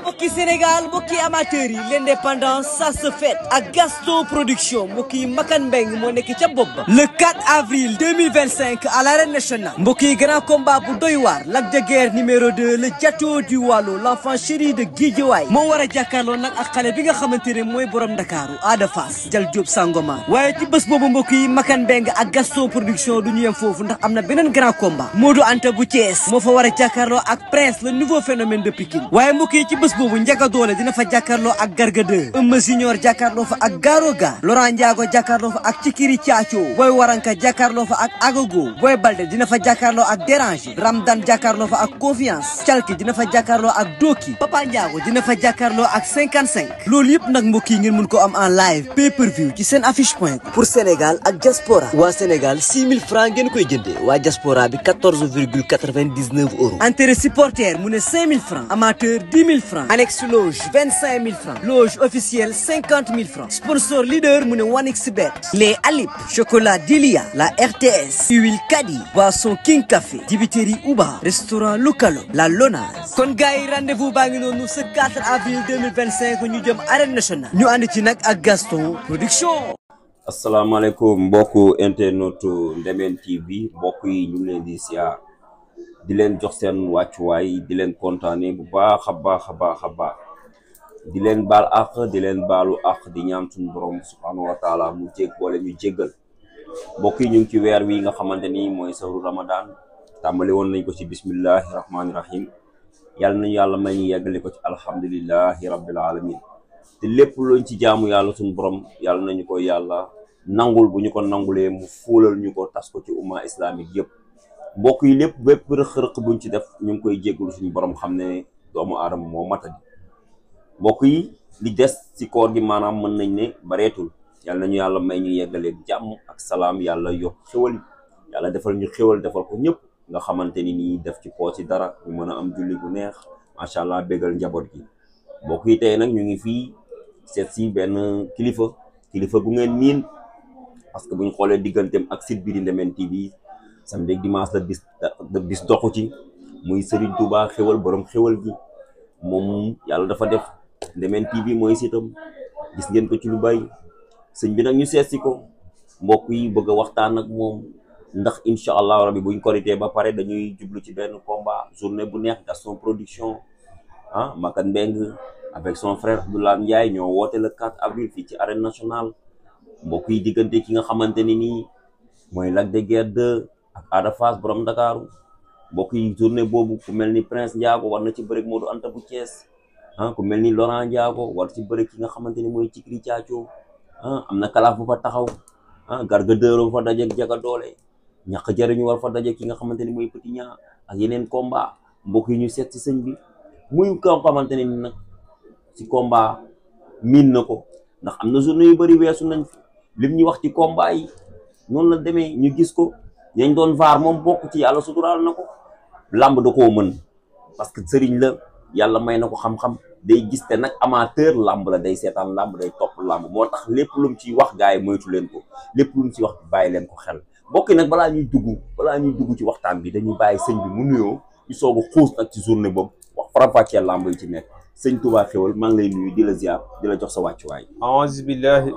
mbokki Sénégal mbokki amateurs yi l'indépendance ça se fête ak Gaston Production mbokki Makan Mbeng moo nekk ca bopp ba le 4 avril 2025 à l'arène nationale mbokki grand combat bu doy waar Lac de Guiers numéro 2 le Diato du Waalo l'enfant chéri de Guédiawaye moo war a jàkkaarloo nag ak xale bi nga xamante ne mooy borom Ndakaaru Ada Fass Jal Diop Sangomar waaye ci bés boobu mbokki Makan Mbeng ak Gaston Production du ñu yem foofu ndax am na beneen grand combat Modou Anta bu Thiès moo fa war a jàkkaarloo ak Prince le nouveau phénomène de Pikine waaye mbokki ci bés boobu Ndiaga Dollé dina fa jàkkaarloo ak Garga 2 Eumeu Junior jàkkaarloo fa ak Garo Gare Laurent Ndiago jàkkaarloo fa ak Cikiri Thiacho Boy Waranka jàkkaarloo fa ak Agogo Boy Balde dina fa jàkkaarloo ak Déranger Ramdan jàkkaarloo fa ak Confiance Calki dina fa jàkkaarloo ak Doki Papa Ndiago dina fa jàkkaarloo ak 55 loolu yëpp nag mbokk yi ngeen mun ko am en live pay per view ci seen affiche point pour Sénégal ak diaspora waa Sénégal 6000 francs ngeen koy jëndee waa diaspora bi 14,99 euros entrée supporter mu ne 5000 francs amateur 10 000 francs annexe loge 25 000 francs loge officielle 50 000 francs sponsor leader mu ne 1xBet les Alip chocolat Dilia la RTS huile Kadi boisson King Café dibiterie Uba restaurant Lukalo la Lonase kon gars yi rendez-vous baa ngi noonu ce 4 avril 2025 ñu jëm arène nationale ñu ànd ci nag ak Gaston Production. asalaamaaleykum mbokku internetu Ndemene TV mbokk yi ñu ngi leen di siyaar di leen jox seen wàccuwaay di leen kontaane bu baax a baax di leen baal àq di leen baalu àq di ñaan suñu borom subhanahu wa taala mu boole ñu jéggal mbokk yi ñu ngi ci weer wi nga xamante ni mooy sahru Ramadan tàmbali woon nañ ko ci bismillahi rahmaani rahim yàlla nañu yàlla may ñu yeggale ko ci alhamdulillahi rabbil alamin te lépp luñ ci jaamu yàlla suñu borom yàlla nañu ko yàlla nangul bu ñu ko nangulee mu fuulal ñu ko tas ko ci umma islamique yëpp mbokk yi lépp bépp rëq-rëq buñ ci def ñu ngi koy jéggalu suñu borom xam ne doomu aadama moo matadi mbokk yi li des ci koor gi maanaam mën nañ ne bareetul yàlla nañu yàlla may ñu yeggaleeg jàmm ak salaam yàlla yokk xéwal yàlla defal ñu xéwal defal ko ñëpp nga xamante ni nii def ci poos ci dara ñu mën a am julli bu neex macha allah bégal njaboot gi mbokk yi tey nag ñu ngi fii seet si benn kilifa gu ngeen miin parce que bu ñu xoolee digganteem ak site bi di Ndemene TV samedi ak dimanche la bis doxu ci muy Serigne Touba xéwal borom xéwal gi moom yàlla dafa def Ndemene TV mooy sitam gis ngeen ko ci lu bari sëñ bi nag ñu seet si ko mbokk yi bëgg a waxtaan ak moom ndax incha allah rabi buñ korité ba pare dañuy jublu ci benn combat journée bu neex Gaston Production Makan Mbeng avec son frère Abdoulaye Ndiaye ñoo woote le 4 avril fii ci arène nationale mbokk yi diggante ki nga xamante ni nii mooy Lac de Guiers 2 ak Ada Fass borom Ndakaaru mbokk yi journée boobu ku mel ni Prince Ndiago war na ci bëre Modou Anta bu Thiès ku mel ni Laurent Ndiago war ci bëre ki nga xamante ni mooy Cikri Thiacho am na kalaaf bu fa taxaw Garga 2 fa daje ak Ndiaga Dollé ñàkk jariñu war fa daje ki nga xamante ni mooy Petit Niang ak yeneen combat mbokk yi ñu seet ci sëñ bi muy koo xamante ne ni nag ci combat miin na ko ndax am na journée yu bëri weesu nañ fi lim ñu wax ci combat yi noonu la demee ñu gis ko yañ doon vaar moom bokk ci yàlla suturaal na ko làmb da koo mën parce que sëriñ la yàlla may na ko xam-xam day gis te nag amateur làmb la day seetaan làmb day topp làmb moo tax lépp lu mu ciy wax gars yi moytu leen ko lépp lu mu ci wax bàyyi leen ko xel mbokk nag balaa ñuy dugg ci waxtaan bi dañuy bàyyi sëñ bi mu nuyoo ñu soog a xuus nag ci journée boobu wax faram-fàccee làmb yi ci nekk sëñ Touba xéwal maa ngi lay nuyu di la ziar di la jox sa wàccuwaay. a'uuzu billahi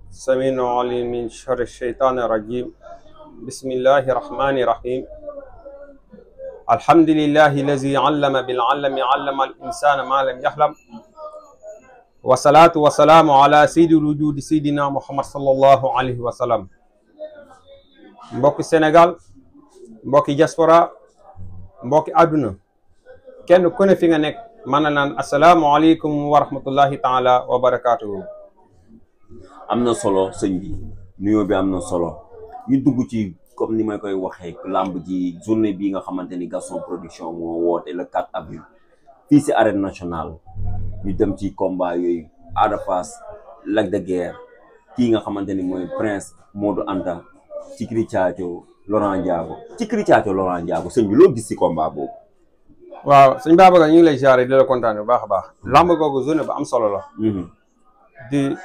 samiil aliim min sharri shaytaani rajiim bismillahi rahmaani rahiim alhamdulillahi lazi allama bil allami allama al insana ma lam yahlam wa salaatu wa salaamu ala sayyidil wujudi sayyidina Muhammad sallallahu alayhi wa sallam. mbokki Sénégal mbokki diaspora mbokki àdduna kenn ku ne fi nga nekk mën na naan asalaamualeykum wa rahmatullahi taala wa barakaatuhu. am na solo sëñ bi nuyoo bi am na solo ñu dugg ci comme ni may koy waxee lamb ji journée bi nga xamante ni Gaston Production moo woote le 4 avril fii si arène nationale ñu dem ci combat yooyu Ada Fass Lac de Guiers kii nga xamante ni mooy Prince Modou Anta Cikri Thiacho Laurent Ndiago sëñ bi loo gis ci combat boobu. waaw sëñ Babacar ñu ngi lay ziare di la kontaane bu baax a baax. lamb googu journée bu am solo la. di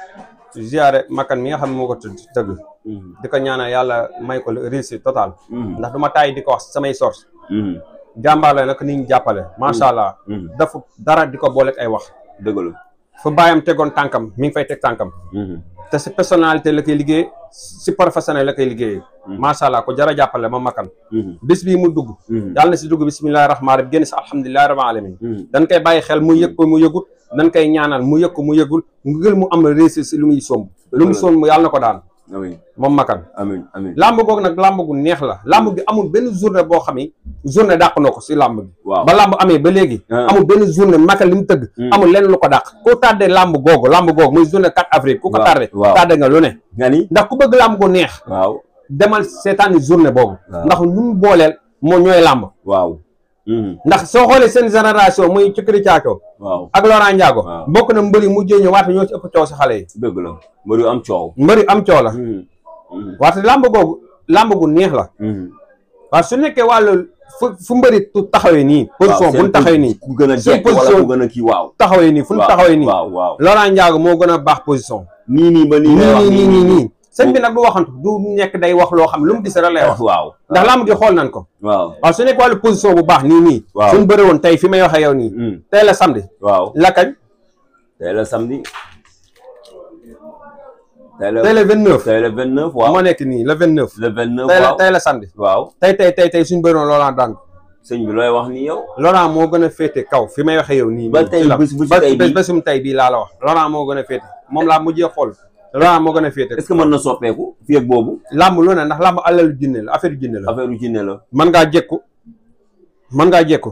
ziare Makan mi nga xam ne moo ko tëgg. di ko ñaanal yàlla may ko réussite totale. ndax du ma taay di ko wax samay source. jàmbaar la nag ni ñu jàppale macha allah. dafa dara di ko booleeg ay wax. dëgg la fu bàyyam tegoon tànkam mi ngi fay teg tànkam. te si personnalité la koy liggéey si professionnel la koy liggéeyee. macha allah ko jar a jàppale ma makan. bis bii mu dugg. yàlla na si dugg bismillahi rahmaani rahim génn si alhamdulilahi rabbil alamin. dañ koy bàyyi xel mu yëg ko mu yëgut dañ koy ñaanal mu yëg ko mu yëgul ngir mu am réussite si lu muy somb. lu mu somb yàlla na ko daan. amiin moom makan. amiin amiin làmb googu nag làmb gu neex la làmb gi amul benn journée boo xam ni journée dàq na ko si làmb gi. waaw ba làmb amee ba léegi. amul benn journée makan li mu tëgg. amul lenn lu ko dàq. ku tardé làmb googu muy journée 4 avril. ku ko tardé tardé nga lu ne. nga ni ndax ku bëgg làmb gu neex. waaw demal seetaani journée boobu. ndax ñu mu booleel moo ñooy làmb. waaw. ndax soo xoolee seen génération muy Cikiri Caako. waaw ak Laurent Ndiago. waaw bokk na mbëri mujjee ñëw waate ñoo ci ëpp coow si xale yi. dëgg la mbër yu am coow. mbëri am coow la. waate làmb googu làmb gu neex la. waaw su nekkee wàllu fu mbëri taxawee nii. position bu ñu taxawee nii. ku gën a jekk wala ku gën a kii waaw. taxawee nii fu ñu taxawee nii. waaw waaw Laurent Ndiago moo gën a baax position. nii ba nii sëñ bi nag du waxantu du nekk day wax loo xam lu mu gis rek lay wax. waaw ndax làmb gi xool nañ ko. waaw su nekk wàllu position bu baax nii. waaw suñu bëri woon tey fi may waxee yow nii. tey la samedi. waaw la kañ. tey la samedi. tey la 29. tey la 29 waaw moo nekk nii le 29. le 29 waaw tey la samedi. waaw tey suñu bëri woon Laurent daan. sëñ bi looy wax nii yow. Laurent moo gën a féete kaw fi may waxee yow nii. ba tey bésum tey bii laa la wax. Laurent moo gën a féete moom laa mujjee xool. Laurent moo gën a féete. est-ce que mën na soppeeku fii ak boobu. làmb lu ne ndax làmb alalu jinne la affaire jinne la. affaire jinne la. mën ngaa jékku.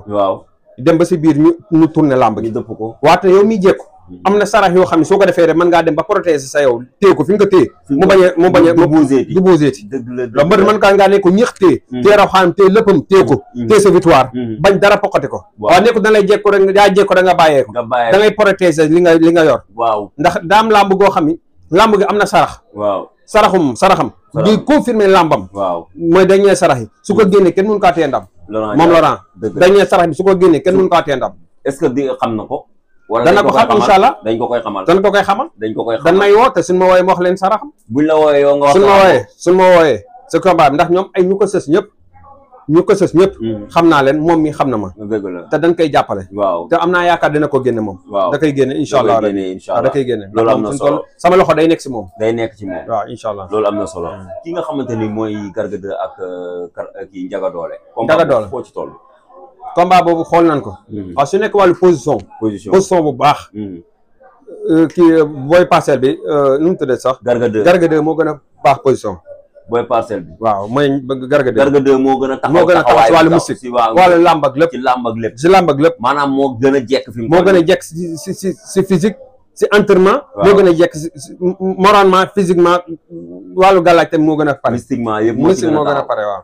waaw dem ba si biir ñu tourné làmb gi. ñu dëpp ko. waate yow miy jékku. am na sarax yoo xam ne soo ko defee rek mën ngaa dem ba protéger sa yow téye ko fi nga téye. mu bañ a du bougeeti. dëgg la mbër mën ngaa ne ko ñeex téye. téye raw xaam téye léppam téye ko. téye sa victoire. bañ dara poqati ko. waaw nekku da lay jékku rek yaa jékku rek nga bàyyee ko. da ngay protéger li nga yor. waaw ndax daam làmb goo xam ni làmb gi am na sarax. waaw saraxam di confirmer làmbam. waaw mooy dañee sarax yi su ko génnee kenn mënu kaa tee ndam. moom Laurent dañee sarax bi su ko génnee kenn mënu kaa tee ndam. est-ce que di xam na ko. wala dana ko xam incha allah dañ ko koy xamal. dañ may woo te suñ ma wooyee ma wax leen saraxam. buñ la wooyee yow nga wax. suñ ma wooyee sa combat bi ndax ñoom ay ñu ko sës ñëpp. xam naa leen moom mi xam na ma. dëgg la te dañ koy jàppale. waaw te am naa yaakaar dina ko génne moom. waaw da koy génne incha allah da koy génne. loolu am na solo sama loxo day nekk si moom. day nekk ci moom. waaw incha allah loolu am na solo. ki nga xamante ni mooy Garga 2 ak kii Ndiaga Dolé. Ndiaga Dolé foo ci toll. combat boobu xool nañ ko. waaw su nekk wàllu position bu baax. kii booy parcelle bi nu mu tuddee sax. Garga 2 moo gën a baax position. booy parcelle bi. waaw mooy Garga 2. Garga 2 moo gën a taxaw si wàllu musique si wàllu làmb ak lépp. ci làmb ak lépp. maanaam moo gën a jekk fi mu. moo gën a jekk si physique si entraînement. moo gën a jekk si moralement physiquement wàllu gàllaaj tamit moo gën a pare. mystiquement yëpp moo gën a pare waaw.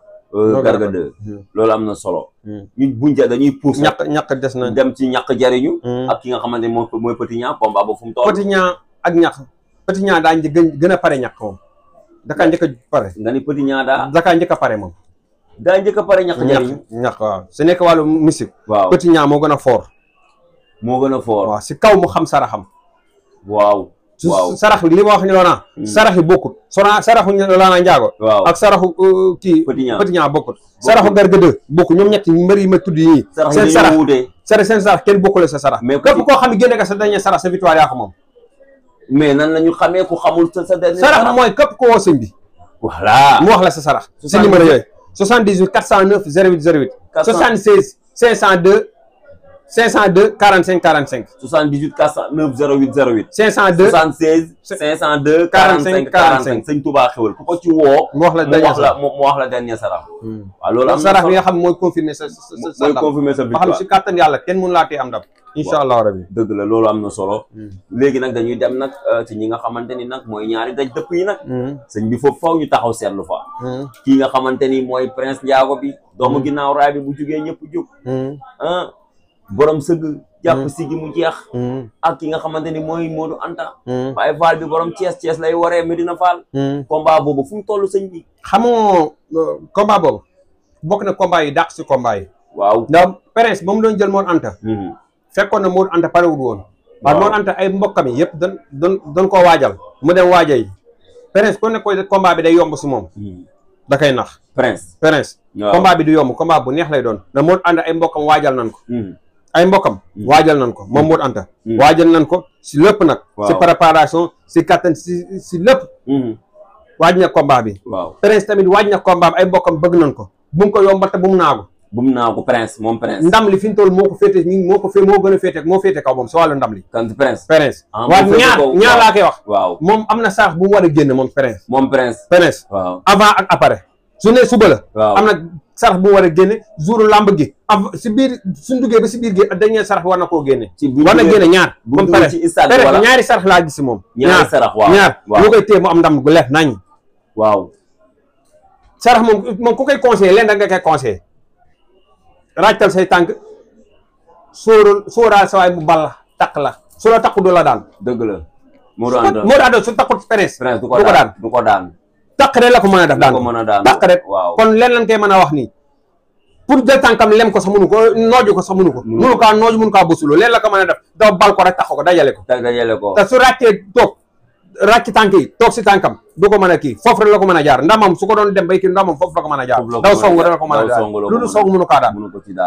Garga 2 loolu am na solo. ñu buñ dañuy pousse. ñàkk des na dem ci ñàkk jariñu. ak ki nga xamante ne mooy Petit Niang combat ba fu mu toll. Petit Niang ak ñàkk Petit Niang daa gën a pare ñàkk moom. dakaa njëkk a pare. nga ni Petit Niang dakaa njëkk a pare moom. daa njëkk a pare ñàkk jariñu. ñàkk waaw su nekk wàllu musique. waaw Petit Niang moo gën a fort. waaw si kaw mu xam saraxam. waaw sarax bi li ma wax ni Laurent. sarax yi bokkut. saraxu Laurent Ndiago. waaw ak saraxu kii. Petit Niang bokkut. saraxu Garga 2 bokkut ñoom ñett mbër yi ma tudd yii. seen sarax kenn bokkule sa sarax. mais képp koo xam ne génne nga sa dernier sarax sa victoire yaa ko moom. mais nan la ñu xamee ku xamul sa dernier sarax mooy képp ko woo sëñ bi. voilà mu wax la sa sarax. si numéro yooyu 78 409 08 08. 76 502 45 45. 78 409 08 08. 502 76 502 45 45. sëñ Touba xewal ku ko ci woo. mu wax la dernier sarax. waaw loolu am na sarax bi nga xam mooy confirmer sa mooy confirmer sa victoire. ba xam si kàttan yàlla kenn mënu laa tee am ndam. incha allah rabi. dëgg la loolu am na solo. léegi nag dañuy dem nag ci ñi nga xamante ni nag mooy ñaari daj dëpp yi nag. sëñ bi foofu faw ñu taxaw seetlu fa. kii nga xamante ni mooy Prince Ndiago bi. doomu ginnaaw raay bi bu jugee ñëpp jug. borom sëgg jàpp si gi mu jeex. ak ki nga xamante ni mooy Modou Anta. waaye Fall bi borom Thiès lay waree Medina Fall. combat boobu fu mu toll sëñ bi. xamoo combat boobu bokk na combat yi dàq si combat yi. waaw ndax Prince ba mu doon jël Modou Anta. fekkoon na Modou Anta parewul woon. waaw Modou Anta ay mbokkam yi yëpp doon koo waajal. mu dem waaja yi Prince kon ne ko combat bi day yomb si moom. da koy nax. Prince. combat bi du yomb combat bu neex lay doon. na Modou Anta ay mbokkam waajal nan ko. ay mbokkam waajal nan ko moom Modou Anta. waajal nan ko si lépp nag. si préparation si kattan si lépp. waaj na combat bi. Prince tamit waaj na combat bi ay mbokkam bëgg nan ko. bu mu ko yombal te bu mu naagu. Prince moom Prince. ndam li fi ñu toll moo ko féete moo gën a féete moo féete kaw moom si wàllu ndam li. kan Prince. waaw ñaar laa koy wax. moom am na sarax bu mu war a génne moom Prince. Prince. avant ak après. su ne suba la. am na sarax bu mu war a génne jour lamb gi. si biir suñ duggee ba si biir gi dañuy sarax war na koo génne. war na génne ñaar. moom Prince ñaari sarax laa gis si moom. ñaar lu koy téye mu am ndam gu leer nañ. sarax moom ku koy conseillé leen da nga koy conseillé. raajtal say tànk sóoraal sa waay mu bal la takk la su la takku du la daan. dëgg la Modou Anta su takkut Prince du ko daan takk rek la ko mën a def daan takk rek. kon leen lan koy mën a wax nii pour jël tànkam lem ko sax mënu ko nooju ko sax mënu ko. mënu kaa nooju mënu kaa bësuloo leen la ko mën a def dafa bal ko rek tax ko dajale ko. te su ràccee toog ràcc tànk yi toog si tànkam du ko mën a kii foofu rek la ko mën a jaar ndamam su ko doon dem bay kii ndamam foofu la ko mën a jaar daw songu rek la ko mën a jaar lu dul songu mënu kaa daan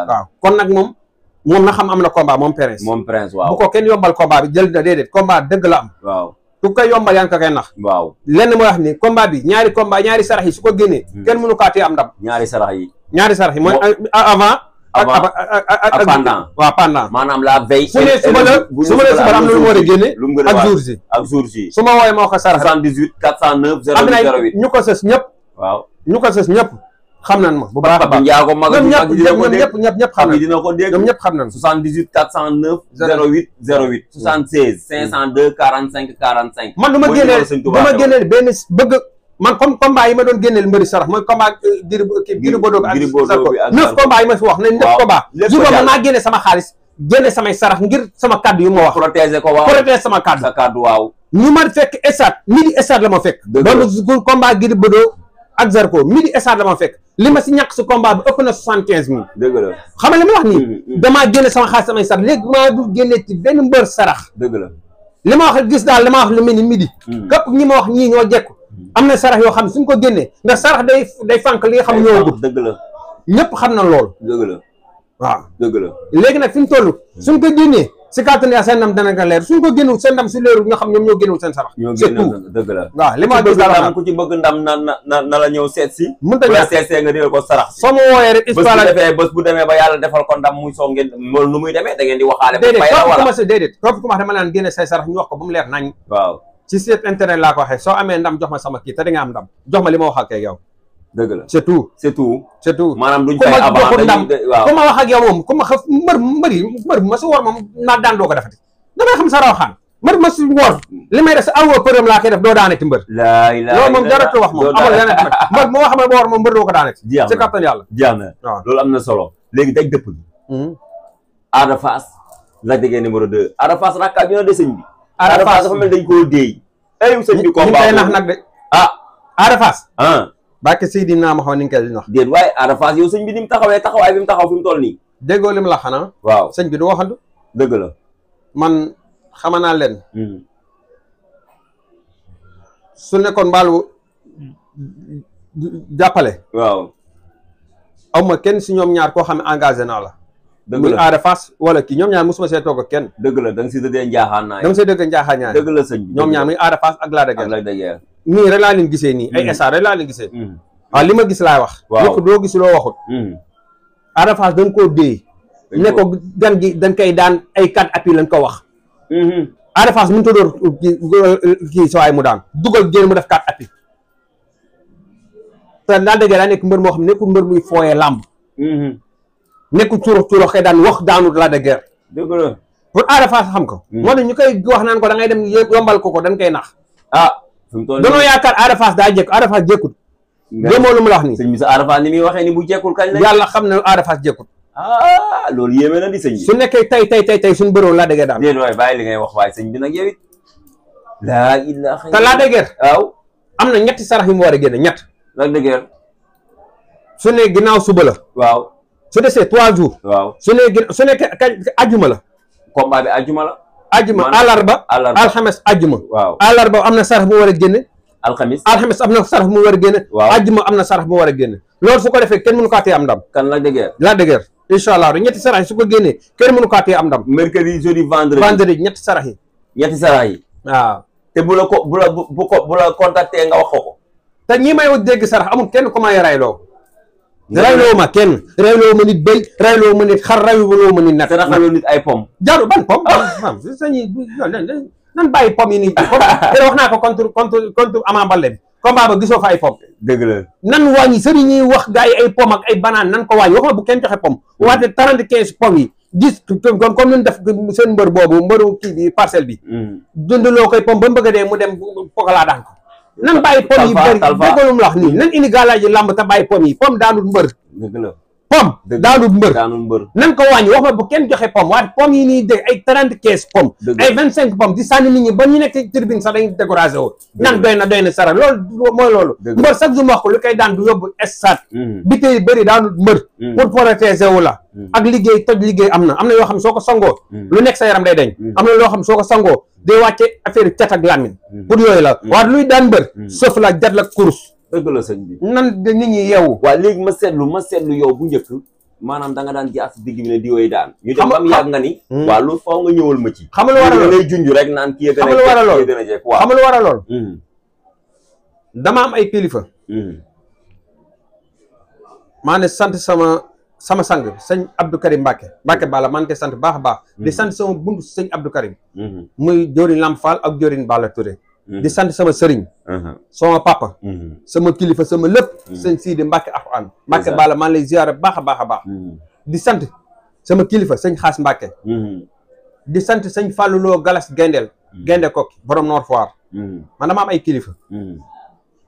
waaw kon nag moom na xam am na combat moom Prince bu ko kenn yombal combat bi jël na déedéet combat dëgg la am ku koy yombal yaa ngi ko koy nax lenn mooy wax ni combat bi ñaari sarax yi su ko génnee kenn mënu kaa tee am ndam ñaari sarax yi mooy avant ak pendant maanaam la veille su ne suba la am na lu mu war a génne ak jour ji su ma wooyee moo ko sarax 78 409 08 ñu ko sës ñëpp xam nañ ma bu baax a baax ñëpp xam nañ ñoom ñëpp xam nañ 78 409 08 08 76 502 45 45 man du ma génneel benn bëgg man comme combat yi ma doon génneel mbëri sarax mooy combat Gris Bordeaux ak Zarko 9 combat yi ma fi wax nañ 9 combat jour boobu maa génne sama xaalis génne samay sarax ngir sama kaddu yu ma wax protéger sama kaddu waaw ñu ma fekk stade midi stade la ma fekk doon combat Gris Bordeaux ak Zarko midi stade la ma fekk li ma si ñàkk si combat bi ëpp na 75 000 dëgg la xam nga li ma wax nii damaa génne sama xaalis samay sarax léegi maa du génne ci benn mbër sarax dëgg la li ma wax gis daal li ma wax lu mel ni midi képp ñi ma wax ñii ñoo jekku am na sarax yoo xam ne suñ ko génnee ndax sarax day fànk li nga xam ñëwagul dëgg la ñëpp xam na loolu dëgg la waaw dëgg la léegi nag fi ñu toll suñ ko génnee si kàttan yaa seen ndam dana nga leer suñ ko génnewul seen ndam si leerul nga xam ñoom ñoo génnewul seen sarax c'est tout dëgg la waaw li ma gis daal ku ci bëgg ndam na la ñëw seet si mën ta ñëw seet nga digal ko sarax soo ma wooyee rek bés bu defee bés bu demee ba yàlla defal ko ndam muy soo ngeen loolu nu muy demee da ngeen di waxaale déedéet topp commencé dama naan génne say sarax ñu wax ko ba mu leer nañ waaw ci seen intérêt laa ko waxee soo amee ndam jox ma sama kii te di nga am ndam jox ma li ma wax ak yow dëgg la c'est tout maanaam duñ fay avant ndam ku ma wax ak yow moom ku ma xaf mbër ma si wor moom naa daan doo ko defati damay xam sa rawaxaan mbër ma si wor li may def sa awoo përëm laa koy def doo daanati mbër loolu moom jaratu wax moom amul leneen tamit mbër moo xam ne ma war moom mbër doo ko daanati ci kattan yàlla jeex na waaw loolu am na solo léegi daj dëpp bi Ada Fass Lac de Guiers numéro 2 Ada Fass rakka ñu na de sëñ bi Ada Fass dafa mel dañ koo déey ay sëñ bi combat koy nax nag de Ada Fass barke Seydina ma xaw ni nga koy nax déet waaye Ada Fass yow sëñ bi ni mu taxawaay bi mu taxaw fi mu toll nii déggoo lim la xanaa waaw sëñ bi du waxandu dëgg la man xama naa leen su nekkoon mbaalu jàppale waaw aw ma kenn si ñoom ñaar koo xam ne engagé naa la muy Ada Fass wala kii ñoom ñaar mosuma see toog ak kenn dëgg la da nga si dëggee njaaxaan naa ñaar dëgg la sëñ bi ñoom ñaar muy Ada Fass ak Lac de Guiers nii rek laa leen gisee nii ay esa rek laa leen gisee waaw li ma gis laay wax lépp doo gis loo waxut Ada Fass dañ koo déey ne ko gan gi dañ koy daan ay 4 appuis lañ ko wax Ada Fass mënu ta door kii sa waay mu daan dugal génn mu def 4 appuis te Lac de Guiers daa nekk mbër moo xam ne nekkul mbër muy fooyee làmb nekkul curox xëy daan wax daanu Lac de Guiers dëgg la pour Ada Fass xam ko moo ne ñu koy wax naan ko da ngay dem yombal ko dañ koy nax danoo yaakaar Ada Fass daa jékku Ada Fass jékkut démoo lu mu la wax nii sëñ bi sa Ada Fass ni muy waxee ni bu jekkul kañ la yàlla xam ne Ada Fass jékkut loolu yéeme na di sëñ bi su nekkee tey suñu bëroon Lac de Guiers daal déet waay bàyyi li ngay wax waaye sëñ bi nag yow it laa ilaaha te Lac de Guiers waaw am na ñetti sarax yu mu war a génne ñett Lac de Guiers su ne ginnaaw suba la waaw su desee 3 jours waaw su nekkee ajjuma la combat bi ajjuma la àjjuma àllarba alxames àjjuma waaw àllarba am na sarax bu war a génne alxamis am na sarax mu war a génne. waaw àjjuma am na sarax mu war a génne. loolu su ko defee kenn mënu kaa tee am ndam. kan Lac de Guiers. Lac de Guiers incha allah ñetti sarax yi su ko génnee kenn mënu kaa tee am ndam. mercredi jeudi vendredi ñetti sarax yi. ñetti sarax yi. waaw te bu la contacté nga wax ko. te ñi may dégg sarax amul kenn ku may rayloo. rayloo ma kenn. rayloo ma nit bëy rayloo ma nit xar rayloo ma nit nag. saraxaloo nit ay pom. jaru ban pom. nan bàyyi pom yi nii te wax naa ko contre Ama Baldé bi combat ba gisoo fa ay pom. dëgg la nan wàññi sëriñ ñuy wax gars yi ay pom ak ay banaan nan ko wàññi waxuma bu kenn joxe pom waate 30-15 pom yi gis comme nun def seen mbër boobu mbëru kii bi parcelle bi dundaloo koy pom ba mu bëgg a dee mu dem pokalaa daan ko nan bàyyi pom yi bëri déggalum la wax nii nan indi gaalaaji làmb te bàyyi pom yi pom daanul mbër dëgg la pom daanul mbër mbër nan ko wàññi wax ma bu kenn joxe pom waaye pom yi nii dégg ay 30-15 pom ay 25 pom di sànni nit ñi ba ñu nekk ci tribune sax dañuy découragé woo nan doy na sara loolu mooy loolu mbër chaque jour wax ko lu koy daan du yóbbu stade bi tey bëri daanul mbër pour protéger wu la ak liggéey toj liggéey am na yoo xam soo ko sangoo lu nekk sa yaram day deñ am na loo xam soo ko sangoo day wàcce affaire cat ak làmmiñ pour yooyu la waaye luy daan mbër sauf la jat la course dëgg la sëñ bi nan nit ñi yeewu waaw léegi ma seetlu yow bu njëkk maanaam da nga daan jaar si digg bi ne di yooyu daan ñu dem bam yàgg nga ni waaw loolu faaw nga ñëwal ma ci xam nga lu war a lool ngay junj rek naan kii xam nga lu war a lool waaw xam nga lu war a lool dama am ay kilifa maa ne sant sama sang sëñ Abdou Karim Mbacke Balla man te sant baax a baax di sant sama buntu sëñ Abdou Karim muy jëwriñ Lamp Fall ak jëwriñ Balla Touré di sant sama sëriñ sama papa sama kilifa sama lépp sëñ Sidi Mbacke Alxuraan Mbacke Balla maa ngi lay ziyaare baax a baax di sant sama kilifa sëñ Xaas Mbacke di sant sëñ Fallou Lo Galas Gendel Kokki borom Nord Foire man dama am ay kilifa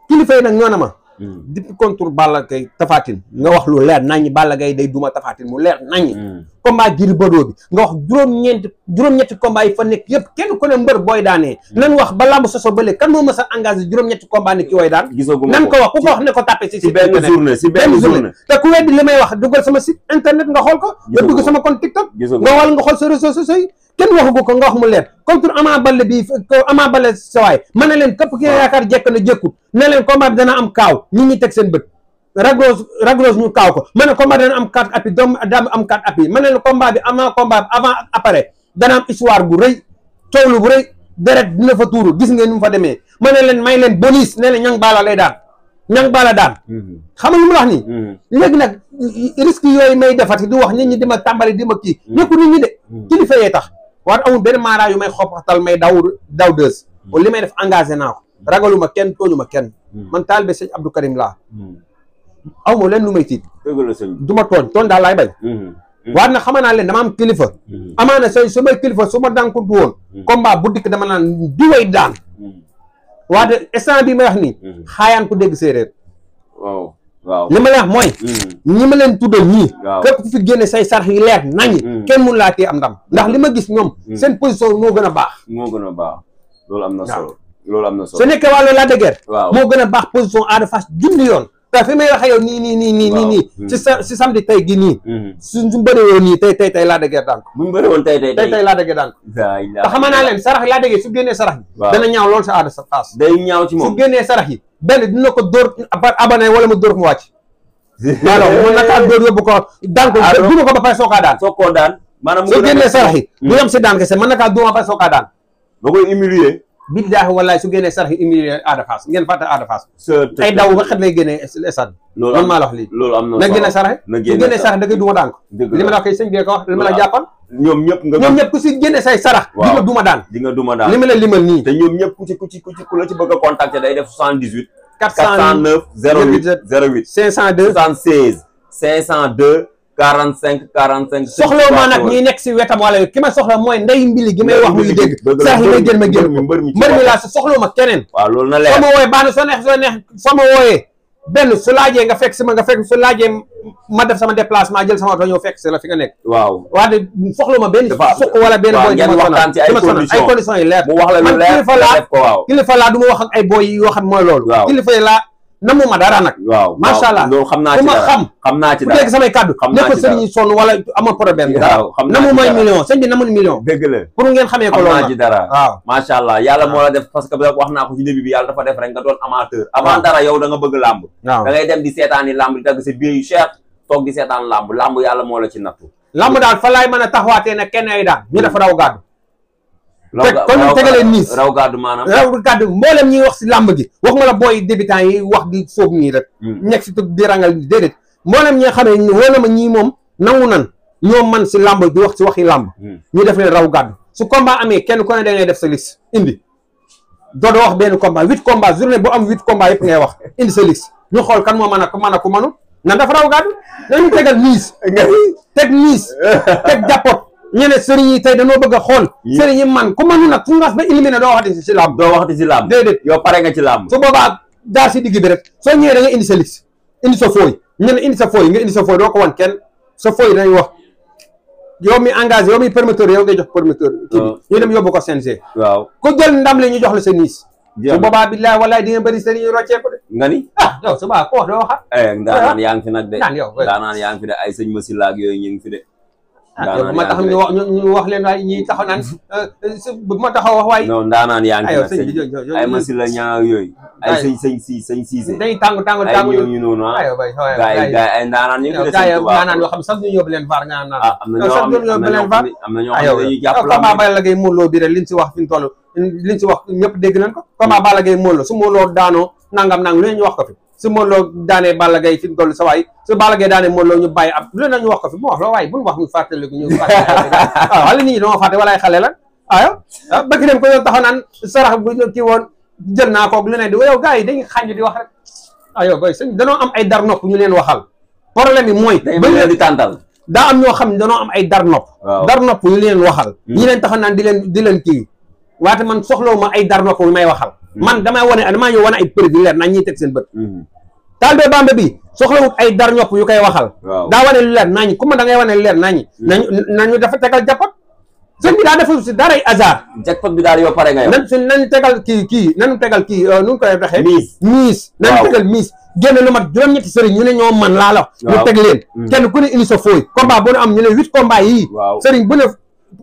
kilifa yi nag ñoo na ma depuis contre Balla Gaye Tapha Tine nga wax lu leer naññi Balla Gaye day duma Tapha Tine mu leer naññi combat Gris Bordeaux bi nga wax juróom-ñetti combat yi fa nekk yëpp kenn ku ne mbër booy daanee nan wax ba lamb soso ba léegi kan moo mës a engagé juróom-ñetti combat ni ki way daan nan ko wax ku ko wax ne ko tàppe si benn journée te ku weddi li may wax duggal sama site internet nga xool ko nga dugg sama compte TikTok nga wal nga xool sa réseaux sociaux yi kenn waxagu ko nga wax mu leer contre Ama Baldé bi Ama Baldé sawaay ma ne leen képp ki yaakaar jekk na jëkkut ne leen combat bi dana am kaaw nit ñi teg seen bët ragros ñu kaaw ko ma ne combat dana am 4 appuis dam am 4 appuis ma ne leen combat bi avant ak après dana am histoire bu rëy coowlu bu rëy deret dina fa tuuru gis ngeen ni mu fa demee ma ne leen may leen bonus ne leen ñang baala lay daan ñang baala daan xam nga lu mu wax nii léegi nag risque yooyu may defati di wax nit ñi di ma tàmbali di ma kii nekku nit ñi de kilifa yee tax waaye amul benn maara yu may xoppatal may daw dës li may def engagé naa ko ragaluma kenn tooñuma kenn man taalibe sëñ Abdou Karim laa aw ma leen lu may tiit du ma tooñ daal laay bañ waaye nag xamaa naa leen dama am kilifa amaana su may kilifa su ma dànkuntu woon combat bu dikk dama naan di way daan waaye instant bi may wax nii xaayaan ku dégg séeréer waaw li ma la wax mooy ñi ma leen tuddal ñii képp ku fi génne say sarax yi leer nañi kenn mun laa tee am ndam ndax li ma gis ñoom seen position moo gën a baax loolu am na solo loolu am na solo su nekkee wàllu Lac de Guiers moo gën a baax position Ada Fass junni yoon te fi may waxee yow nii si samedi tey gi nii su bëri woon nii tey Lac de Guiers daan ko bu ñu bëri woon tey Lac de Guiers daan ko te xamaa naa leen sarax Lac de Guiers su génnee sarax yi dana ñaaw loolu sa Ada Fass day ñaaw ci moom su génnee sarax yi benn dina ko dóor abonné wala mu dóor mu wàcc alors mun naka dóor yóbbu ko daan ko duma ko ba pare soo koo daan maanaam su génnee sarax yi du yem si daan kese mën naka duma ba pare soo kaa daan ba koy humilier billaahi wallaahi su génnee sarax yi humilier Ada Fass ngeen fàtte Ada Fass ay daw ba xet lay génnee stade man maa la wax lii loolu am na na génne sarax su génnee sarax da koy duma daan ko li ma la wax kay sëñ bi ko wax li ma la jàppal ñoom ñëpp ku si génne say sarax di nga duma daan li ma la limal nii te ñoom ñëpp ku la ci bëgg a contacter day def 78 409 08 08 502 76 502 45 soxla maa nag ñi nekk si wetam wala ki ma soxla mooy ndey mbili gi may wax muy dégg sarax yi may jël ma génn mbër mi laa sa soxla ma keneen waaw loolu na leer soo ma wooyee baax na soo neex soo ma wooyee benn su laajee nga fekk si ma su laajee ma def sama déplacement jël sama oto ñëw fekk si la fi nga nekk waaw waaye soxla ma benn suq wala benn booy ay conditions yi leer mu wax la lu leer kilifa laa du ma wax ak ay booy yoo xam mooy loolu kilifa yi laa namuma dara nag. waaw macha allah loolu xam naa ci dara xam naa ci ku dara dégg samay kàddu nekkul sëriñ yi sonn wala ama problème dara namu mooy million sëñ bi namul million dëgg la pour ngeen xamee ko loolu xam naa ci dara waaw macha allah yàlla moo la def parce que wax naa ko ci début bi yàlla dafa def rek nga doon amateur avant dara yow da nga bëgg làmb da ngay dem di seetaani làmb di dagg sa billet yu cher toog di seetaan làmb yàlla moo la ci nattu làmb daal fa laay mën a taxawaatee ne kenn ay daan ñu def raw gàddu kon ñu tegalee niis raw gàddu maanaam raw gàddu mboolem ñi wax si làmb gi waxuma la booy débutant yi wax di sóob nii rek nekk si tug di rangal ni déedéet mboolem ñi nga xam ne wóor na ma ñii moom nangu nan ñoo man si làmb di wax si waxi làmb ñu def leen raw gàddu su combat amee kenn ku ne da ngay def sa liste indi doo wax benn combat 8 combat journée bu am 8 combat yëpp ngay wax indi sa liste ñu xool kan moo mën a ku mënu nan dafa raw gàddu dañu tegal niis teg niis teg jàppot ñene sëriñ yi tey dañoo bëgg a xool sëriñ yi man ku mënu nag fu ngas ba éliminé doo waxati si làmb déedéet yow pare nga ci làmb su boobaa jaar si digg bi rek soo ñëwee da nga indi sa liste indi sa fooy ñene indi sa fooy nga indi sa fooy doo ko wan kenn sa fooy dañ wax yow mi engagé yow mi promoteur yow ngay jox promoteur kii bi ñu dem yóbbu ko CNG waaw ku jël ndam li ñu jox la sa niis su boobaa billaay wallaay di nga bëri sëriñ yi roccee ko de nga ni yow su boobaa ko wax doo waxat ndaanaan yaa ngi fi nag de yow ndaanaan yaa ngi fi de ay sëñ Masila ak yooyu ñu ngi fi de bu ma tax ñu wax leen waaye ñi taxaw naan bu ma taxaw wax waaye non ndaanaan yaa ngi fi nag ay Masila ñaa yooyu ay sëñ Siise dañuy tàng ñu noonu gaay ay ndaanaan ñu ngi fi de ndaanaan yoo xam sax ñu yóbbu leen vaar nga naan am na ñoo xam ne dañuy jàpp combat Balla Gaye Modou Lo bi rek liñ si wax fi ñu toll liñ si wax ñëpp dégg nañ ko combat Balla Gaye Modou Lo su Modou Lo daanoo nangam lu ñu wax ko fi su Modou Lo daanee Balla Gaye fi ñu toll sa waay su Balla Gaye daanee Modou Lo ñu bàyyi ab lu ñu wax ko fi mu wax la waaye buñ wax ñu fàttaliku ñu waaw wala nit ñi dama fàtte walaay xale la bëgg dem ko yow taxaw naan sarax bu kii woon jël naa koog lu ne di yow gars yi dañuy xàññ di wax rek yow boy sëñ danoo am ay dar nopp ñu leen waxal problème yi mooy ba leen di tàntal daa am ñoo xam ne danoo am ay dar nopp yu leen waxal ñi leen taxaw naan di leen kii waate man soxlawu ma ay dar nopp yu may waxal man damaa ñëw wane ay preuve yu leer nañ ñuy teg seen bët Talibé Bamba bi soxlawut ay dar ñopp yu koy waxal daa wane lu leer nañi ku ma da ngay wane lu leer nañi nañu dafa tegal jappot sëñ bi daa deful si daray hasard jackpot bi daal yow pare nga yow nañu tegal nañu tegal nu koy waxee miis nañu tegal miis génn lu mat juróom-ñetti sëriñ ñu ne ñoo man laa la ñu teg leen kenn ku ne indi sa fooy combat bu ne am ñu ne 8 combat yii sëriñ bu ne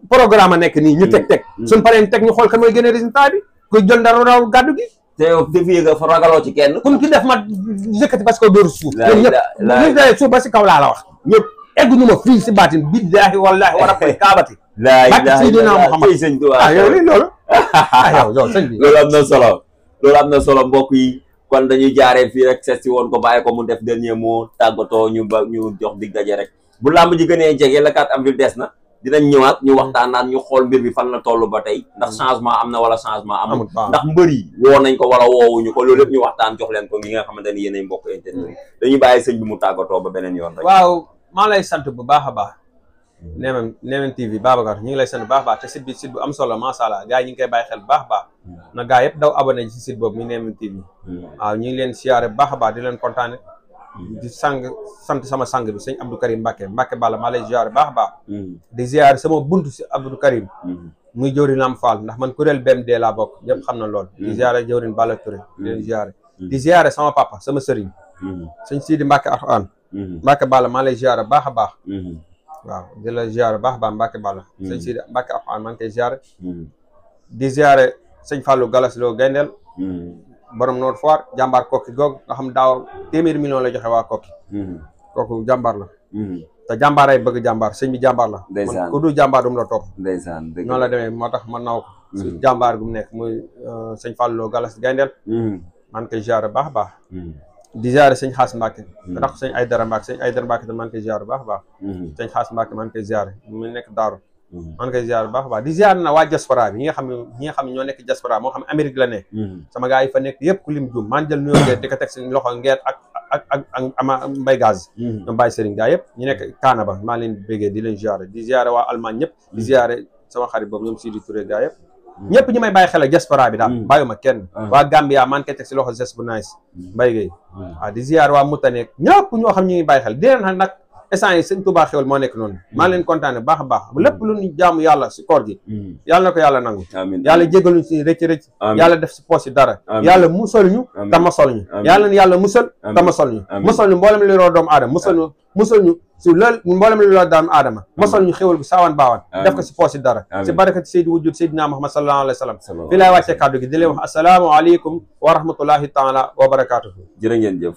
programme a nekk nii ñu teg suñ paree teg ñu xool kan mooy génne résultat bi ku jël dara raw gàddu gi te yow défier nga fa ragaloo ci kenn kun ki def ma yëkkati parce que dóoru suuf ñoom ñëpp ñu suuf ba si kaw laa la wax ñëpp egguñu ma fii si baatin billaahi wallaahi wa rabbil kaabati Seydina Muhammad yow li loolu yow sëñ bi loolu am na solo mbokk yi kon dañuy jaaree fii rek seet si woon ko bàyyi ko mu def dernier mot tàggatoo ñu jox dig daje rek bu làmb ji gënee jege le 4 avril des na dinañ ñëwaat ñu waxtaanaan ñu xool mbir bi fan la toll ba tey ndax changement am na wala changement amul ndax mbër yi woo nañ ko wala woowuñu ko loolu lépp ñu waxtaan jox leen ko ngi nga xamante ni yéenay mbokk internet yi dañuy bàyyi sëñ bi mu tàggatoo ba beneen yoon rek waaw maa lay sant bu baax a baax Nemen TV Babacar ñu ngi lay sant bu baax a baax te site bu am solo masha Allah gars yi ñu ngi koy bàyyi xel bu baax a baax na gars yëpp daw abonné ci site boobu muy Nemen TV waaw ñu ngi leen siyaare bu baax a baax di leen kontaane di sant sama sang bi sëñ Abdou Karim Mbacke Balla maa lay ziar baax a baax di ziar sama buntu si Abdou Karim muy jëwriñ Lam Fall ndax man kuréel BMD laa bokk ñëpp xam na lool di ziare jëwriñ Balla Touré di leen ziare di ziare sama papa sama sëriñ sëñ Sidi Mbacke Alxuraan Mbacke Balla maa lay ziar baax a baax waaw di la ziar baax a baax Mbacke Balla sëñ Sidi Mbacke Alxuraan maa ngi koy ziare di ziare sëñ Fallou Galas Lo Gayndel borom Nord Foire jàmbaar kokki googu nga xam daaw 100 millions la joxe waa kokki kooku jàmbaar la te jàmbaar ay bëgg jàmbaar sëñ bi jàmbaar la ku du jàmbaar dum la topp noonu la demee moo tax man naw ko jàmbaar gu mu nekk muy sëñ Fallou Galas Gayndel man koy ziare baax a baax di ziare sëñ Xaas Mbacke ndax sëñ Aydara Mbacke te man koy ziare baax a baax sëñ Xaas Mbacke man koy ziare mu nekk daaru man koy ziar baax a baax di ziar na waa diaspora bi ñi nga xam ne ñoo nekk diaspora moo xam Amérique la ne sama gars yi fa nekk yëpp ku lim juum man jël nuyoo ngeet di ko teg si loxo ngeet ak ama mbay gaz ñoom bàyyi sëriñ gaa yëpp ñu nekk kaana ba maa leen béggee di leen ziare di ziare waa Allemagne ñëpp di ziare sama xarit boobu ñoom Sidi Touré gaa yëpp ñëpp ñi may bàyyi xel ak diaspora bi daal bàyyuma kenn waa Gambia man koy teg si loxo ges bu nice mbay gay waaw di ziare waa Mutaneek ñëpp ñoo xam ñu ngi bàyyi xel di leen nag essence yi sëñ Touba xewal moo nekk noonu maa leen kontaane baax a baax lépp lu ñu jaamu yàlla si koor gi yàlla na ko yàlla nangu yàlla jégaluñ si rëcc yàlla def si poos yi dara yàlla musal ñu tamasol ñu yàlla na yàlla musal tamasol ñu musal ñu mboolem li loo doomu aadama musal ñu si loolu mboolem li loo doomu aadama musal ñu xewal gu saawaan baawaan def ko si poos yi dara si barakati Seydi wujud Seydina Muhammad sallallahu alayhi wa sallam fii laay wàccee kàddu gi di leen wax assalaamu aleykum wa rahmatullahi taala wa barakatuhu jërë ngeen jëf